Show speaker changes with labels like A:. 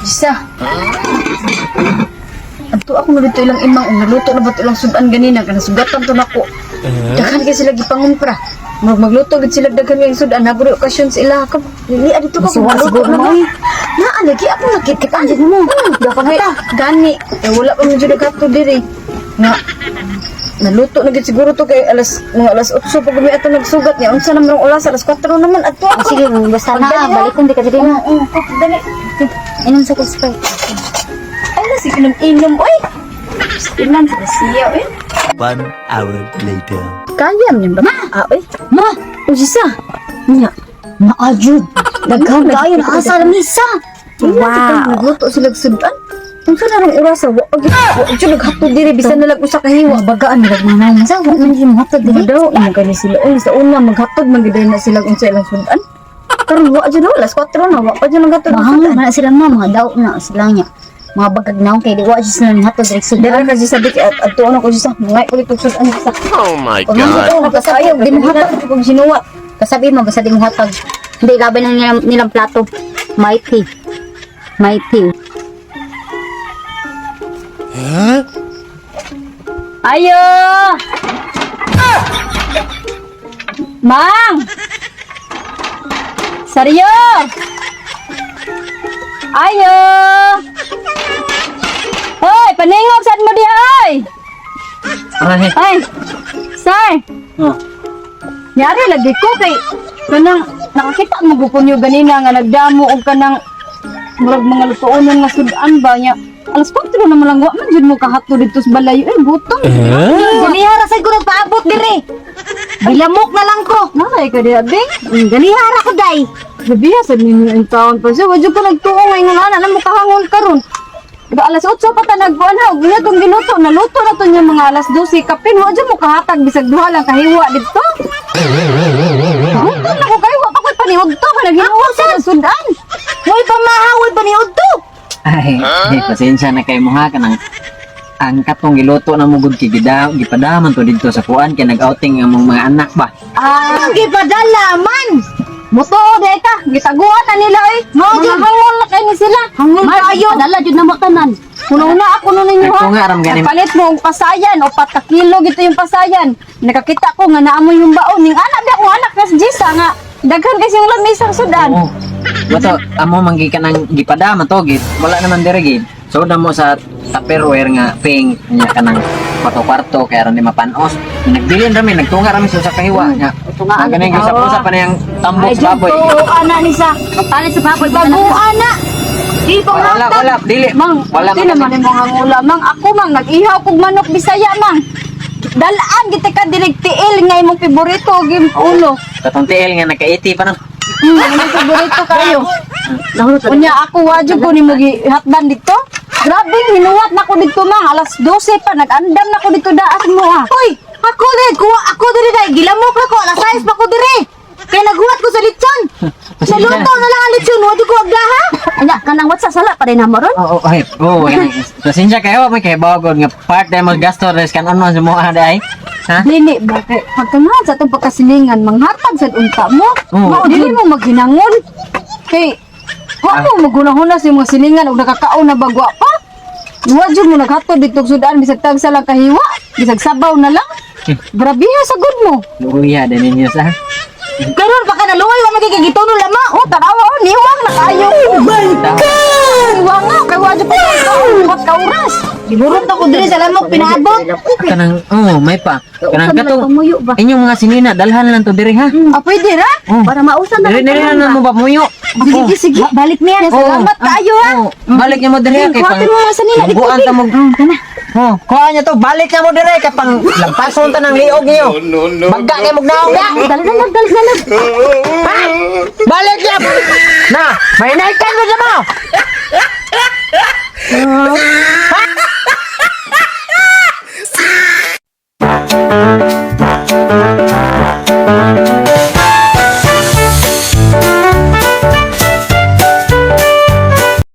A: Isa. Adto ako na dito ilang imang og naluto na ba to ilang sudan ganina kana sugatan to nako. Daghan kay sila gipangumpra. Magluto gid sila daghan kay sudan naguri okasyon sa ila ka. Dili adto ka
B: Masuwa
A: kung
B: siguro
A: na
B: mo,
A: ba.
B: eh.
A: Naa lagi ako nakit-kitaan
B: Jud mo. Dapat
A: Kay
B: ta.
A: gani eh, wala pa medyo naghatod diri. Nga naluto na gid siguro to kay alas mga alas 8 pag gumi ato nagsugat niya unsa naman ang oras, alas 4 naman adto
B: Oh,
A: ako.
B: sige, basta na.
A: Pagdali, ha?
B: Balik di ka diri na.
A: Oo, oh, dali.
B: Inom sa Sprite.
A: Ay, nasi inom-inom, oy! Ilan sa siya, oy.
C: One hour later.
A: Kaya mo ba? Ah, oy.
B: Ma!
A: O, sisa. Nya.
B: Naajud! Daghan kayo na asa lamisa!
A: Wow. Nagluto sila sudan. Unsa na rong oras wa wa jud naghatod diri bisan na lang usa ka hiwa.
B: Bagaan nila mga nang sa wa man jud mohatod diri.
A: Daw imo kani sila oy sa una maghatod man gid na sila unsa ilang sudan. Karon wa jud alas 4 na wa pa jud naghatod og
B: Mahangol
A: sudan.
B: man na sila ma, mga daw na sila niya. Mga bagag naong kay di wa jud sila nihatod diri
A: Dara
B: sudan.
A: ka sa dik at adto ano ko siya mga ulit og sudan sa.
D: Oh my
A: Pag
D: God.
A: oh, kasayo di mo hatod kung sinuwat.
B: Kasabi mo basta di mo hatag. Hindi laban ng nilang plato. Mighty. Mighty.
A: Ayo! Mang! Saryo! Ayo! Hoy, paningog saan mo diha oy?
E: Ay,
A: Ay! Sir,
E: oh.
A: nyari lagi ko kay kanang nakakita mo gupon niyo ganina nga nagdamo og kanang murag mga lutuonon nga sudan ba niya. Alas 4 na man lang wa man jud mo kahatod dito sa balayo eh gutom.
B: Ganihara sa ko nagpaabot diri. Bilamok na lang ko.
A: Nakay ka diha, Bing.
B: Ganihara ko day.
A: Gabi sa ninyo in town pa siya. Wadyo ka nagtuo ngayon nga na mo kahangol karon. Diba alas 8 pa ta nagbuan ha, ug niya tong giluto, naluto na to niya mga alas 12 kapin wa mo kahatag bisag duha lang kahiwa didto. Gutom na ko kayo, wa pa ko'y paniud to, kay naghinuwa sa sudan.
B: Way pamahaw, way paniud to.
E: Ay, ay, pasensya na kay mo ha kanang ang katong giluto na mo gud kay gida gipadaman to didto sa kuan kay nag-outing ang among mga anak ba.
A: Ah,
B: Ang gipadala man.
A: Mutuo di ka, gitaguan na nila oy. Mga hangol na kay ni sila.
B: Hangol kayo. Padala jud na mo tanan.
A: Una-una ako nun ninyo ha.
E: Ako nga, aram ganim.
A: Nagpalit mo ang pasayan o ka kilo gito yung pasayan. Nakakita ko nga naamoy yung baon. Ning anak di akong anak nas Jisa nga. Daghan kasi yung lamisang sudan.
E: Oo. Bato amo man gi kanang gipadaman to gid. Wala naman dire gid. So na mo sa Tupperware nga pink nya kanang kwarto-kwarto kay aron di mapanos. Nagbilin rami, nagtunga rami sa usa ka hiwa nya.
B: Tungaan.
E: Ang ganing usap-usap pa na yung tambok
A: Ay,
E: sa baboy.
A: to, ana ni sa.
B: Palit sa baboy.
A: Baguan na.
B: Di pa
E: Wala, wala, dili.
A: Mang,
E: Wala
A: wala
E: man
A: naman yung mga ngula. Mang, ako mang, nag-ihaw kog manok Bisaya, mang. Dalaan gita ka direk tiil nga imong paborito og imong ulo.
E: Katong tiil nga nakaiti pa no.
A: Imong paborito kayo. Unya ako wadyo ko nimo gihatdan dito. Grabe hinuwat na ko dito mang alas 12 pa nag-andam na ko dito daas mo ah.
B: Uy, ako diri kuha ako diri day gilamok na ko alas 6 pa ko diri. Kay naghuwat ko sa lechon. Sa luto na lang ang lechon, wa ko agdaha. Anya kanang watsa sala pa rin namo ron.
E: Oo, ay, oo, ay. Pasensya kayo, may kay bagod nga part time mag gasto res kan ano sa mga day. Ha?
A: Dili ba kay pagkangan sa atong pagkasilingan manghatag sad unta mo.
E: Oo.
A: Mao dili mo maghinangol. Kay wa mo magunahuna sa imong silingan og nakakaon na bagwa pa. Wa jud mo naghatod dito og sudan bisag tagsa lang kahiwa, bisag sabaw na lang. Grabe ha sagod mo.
E: Luya din ninyo sa.
B: Karon pa ka naluoy wa magiging gituno lama.
A: Oh, tanawa oh, niwang na kayo. Oh my God! Niwang nga, kay wa jud pa ka ka oras.
B: Giburot na ko diri sa lamok pinaabot.
E: Kanang oh, may pa. Kanang katong
B: Pamuyo ba?
E: inyong mga sinina dalhan lang to diri ha.
A: Ah, pwede ra?
E: Oh.
B: Para mausan na
E: Diri
B: lang
E: diri
B: tanan
E: na
B: ba?
E: mo ba muyo.
A: Sige, sige.
B: Balik niya.
E: Oo.
A: Salamat kayo ha.
E: Oh, balik niya mo diri ha, kay pang.
A: Kuhatin mo mga sanina, di
E: Buan ta mo. Oh, kuha niya to, balik niya mo diri kay pang lampason ta ng liog niyo.
D: No, no,
E: Bagga kay mo naong da.
B: Dali na lang, dali na lang.
E: Balik niya. Na, may naikan mo sa mo. Ha?